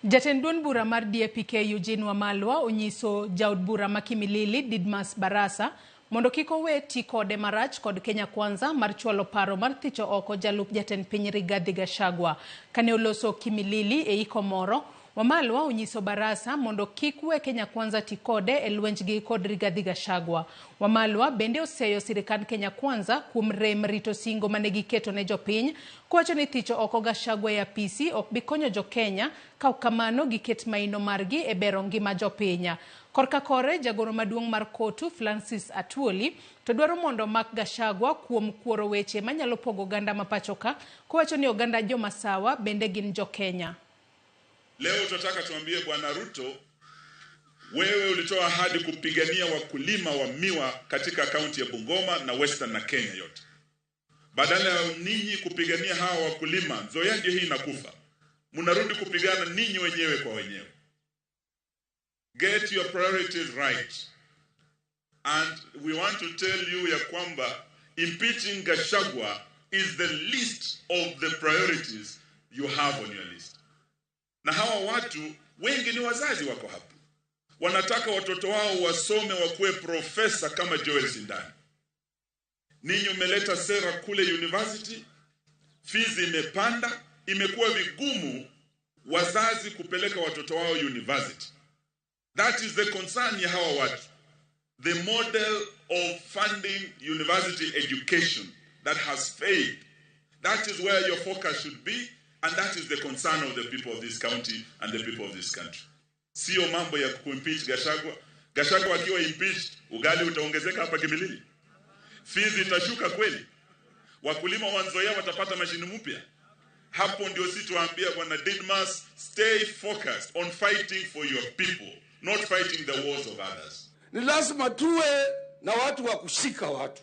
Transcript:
Jatend duond bura mar DAP-K Eugene Wamalwa onyiso jaod bura ma Kimilili Didmas Barasa mondo kik owe ti kode marach kod Kenya Kwanza mar chwalo paro mar thicho oko jalup jatend piny Rigathi Gachagua. Kane oloso Kimilili e iko moro, Wamalwa onyiso Barasa mondo kik we Kenya Kwanza ti kode e lwenjgi kod Rigathi Gachagua. Wamalwa bende oseyo sirikand Kenya Kwanza kuom rem rito singo mane giketo ne jopiny kowacho ni thicho oko Gachagua e apisi ok bi konyo jokenya ka ok kamano giket maino margi e bero ngima jopiny. Korka kore, jagoro maduong' mar KOTU Francis Atwoli to dwaro mondo mak Gachagua kuom kuoro weche manyalo pogo oganda ma pachoka kowacho ni oganda jomasawa bende gin jokenya. Leo tunataka tuambie Bwana Ruto, wewe ulitoa ahadi kupigania wakulima wa miwa katika kaunti ya Bungoma na Western na Kenya yote. Badala ya ninyi kupigania hawa wakulima, Nzoia ndio hii inakufa, mnarudi kupigana ninyi wenyewe kwa wenyewe. Get your priorities right. And we want to tell you ya kwamba impeaching Gachagua is the least of the priorities you have on your list. Na hawa watu wengi ni wazazi wako hapa, wanataka watoto wao wasome wakuwe profesa kama Joel Sindani. Ninyi umeleta sera kule university, fees imepanda, imekuwa vigumu wazazi kupeleka watoto wao university. That is the concern ya hawa watu. The model of funding university education that has failed. That is where your focus should be, and that is the concern of the people of this county and the people of this country. Sio mambo ya kuimpeach Gachagua. Gachagua akiwa impeached, ugali utaongezeka hapa Kimilili, fees itashuka kweli, wakulima wa Nzoia watapata mashini mpya. Hapo ndio si tuambia Bwana Didmas, stay focused on fighting for your people, not fighting the wars of others. Ni lazima tuwe na watu wa kushika watu.